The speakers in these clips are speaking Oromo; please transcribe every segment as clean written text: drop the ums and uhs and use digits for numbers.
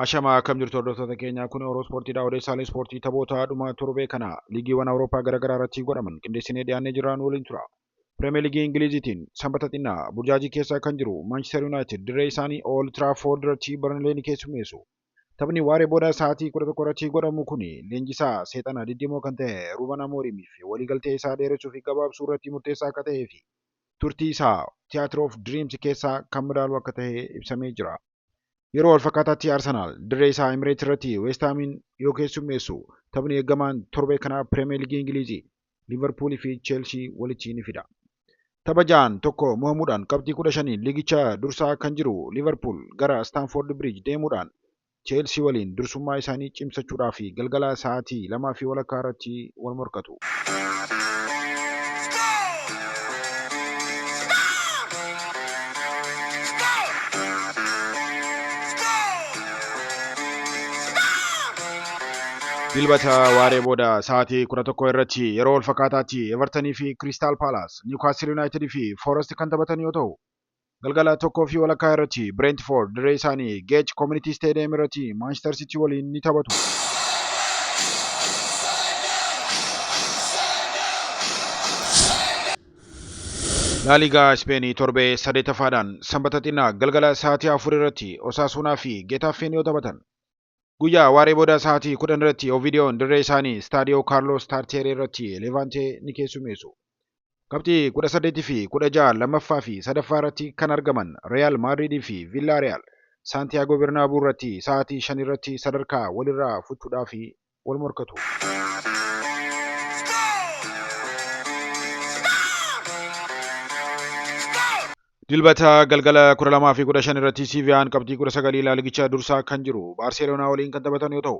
Ashamaa akkam jirtu hordoftoota keenya kun Oroo Ispoortiidha. Odeessaalee ispoortii taphoota dhuma torbee kana liigiiwwan Awurooppaa garaagaraa irratti godhaman qindeessinee dhiyaannee jirra nu waliin tura. Pirimeer Liigii Ingiliiziitiin sanbata xinnaa burjaajii keessa kan jiru Maanchister Yuunaayitid dirree isaanii Old Trafford irratti Barnlee ni keessummeessu. Taphni waaree booda sa'aatii 11 irratti godhamu kun leenjisaa seexana diddiimoo kan ta'e Ruuben Amooriimiif waliigaltee isaa dheeressuu fi gabaabsuu irratti murteessaa akka ta'ee fi turtii isaa Theatre of Dreams keessaa kan madaalu akka ta'e ibsamee jira. Yeroo walfakkaataatti Arsenaal dirree isaa Emireets irratti West Haamiin yoo keessummeessu taphni eegamaan torbee kanaa Pirimeer Liigii Ingilizii Liivarpuulii fi Cheelsii walitti ni fida. Tapha ja'aan tokko mo'amuudhaan qabxii 15n liigicha dursaa kan jiru Liivarpuul gara Istaanfoord Biriij deemuudhaan Cheelsii waliin dursummaa isaanii cimsachuudhaaf galgala sa'aatii 2:30 irratti wal morkatu. Dilbata waaree booda sa'aatii 11 irratti yeroo wal fakkaataatti Evertanii fi Kiristaal Paalaas, Niwukaastil Yuunaayitid fi Foorest kan taphatan yoo ta'u, galgala 1:30 irratti Bireentifoord dirree isaanii Geech Koominitii Isteediyeem irratti Maanchister Sitii waliin ni taphatu. Laaligaa Ispeenii torbee saddeettaffaadhaan sanbata xinnaa galgala sa'aatii 4 irratti Osaasuunaa fi Geetaaffeen yoo taphatan. Guyyaa waaree booda sa'aatii 10 irratti Oviidiyoon dirree isaanii Istaadiyoo Kaarloos Taarteeree irratti Leevaantee ni keessummeessu. Qabxii 18 fi 16 lammaffaa fi sadaffaa irratti kan argaman Reyaal Maadriidii fi Villaariyaal Saantiyaagoo Bernaabuu irratti sa'aatii 5 irratti sadarkaa walirraa fuchuudhaaf wal morkatu. Dilbata galgala 12:15 irratti Siiviyaan qabxii 19 laaligicha dursaa kan jiru Baarseloonaa waliin kan taphatan yoo ta'u,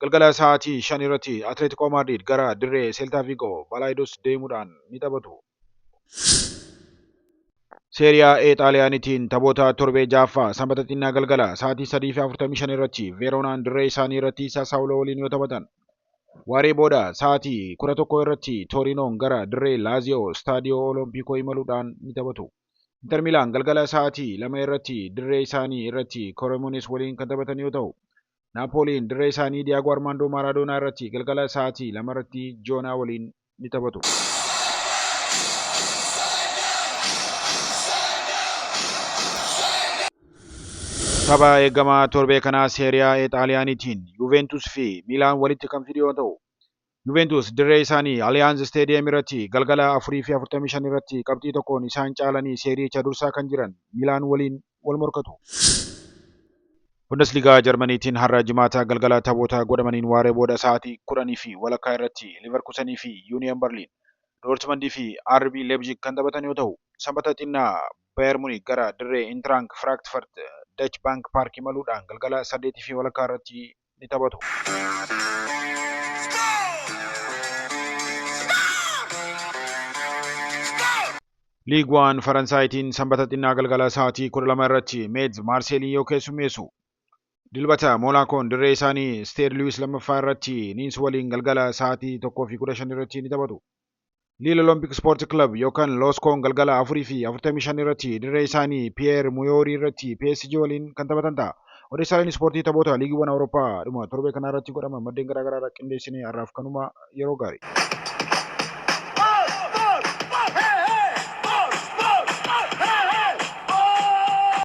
galgala sa'aatii 5 irratti Atleetikoo Maadriid gara dirree Seeltaa Viigoo Balaayidos deemuudhaan ni taphatu. Seeriyaa A Xaaliyaaniitiin taphoota torbee ja'affaa sanbata xinnaa galgala sa'aatii 3:45 irratti Veeroonaan dirree isaanii irratti Saasaawuloo waliin yoo taphatan, Waaree booda sa'aatii 11 irratti Tooriinoon gara dirree Laaziyoo Istaadiyoo Olompikoo imaluudhaan ni taphatu. Inter Miilaan galgala sa'aatii 2 irratti dirree isaanii irratti Koremones waliin kan taphatan yoo ta'u, Naapooliin dirree isaanii Diyaagoo Armaandoo Maaraadoonaa irratti galgala sa'aatii 2 irratti Joonaa waliin ni taphatu. Tapha eegamaa torbee kanaa Seeriyaa A Xaaliyaaniitiin Yuuveentus fi Miilaan walitti kan fidu yoo ta'u, Yuuveentus dirree isaanii Aliyaanz Isteediyeem irratti galgala 4:45 irratti qabxii tokkoon isaan caalanii seeriyicha dursaa kan jiran Miilaan waliin wal morkatu. Bundesligaa Jarmaniitiin har'a Jimaata galgala taphoota godhamaniin waaree booda sa'aatii 10:30 irratti Liivarkusenii fi Yuuniyen Barliin, Doortimandii fi RB Leepzhig kan taphatan yoo ta'u, Sanbata xinnaa Bayer Muniik gara dirree Intiraank Firaaktfart Dach Baank Paark imaluudhaan galgala 8:30 irratti ni taphatu. Liig Waan Faransaayitiin Sanbata xinnaa galgala sa'aatii 12 irratti Meetz Maarseeliin yoo keessummeessu, Dilbata Moonaakoon dirree isaanii Isteed Luwis lammaffaa irratti Niins waliin galgala sa'aatii 1:15 irratti ni taphatu. Liil Olompik Ispoorti Kilab yookaan Looskoon galgala 4:45 irratti dirree isaanii Piyeer Muyoorii irratti PSG waliin kan taphatan ta'a. Odeessaaleen ispoortii taphoota liigiiwwan Awurooppaa dhuma torbee kanaa irratti godhaman maddeen garaagaraa irraa qindeessine har'aaf kanuma yeroo gaarii.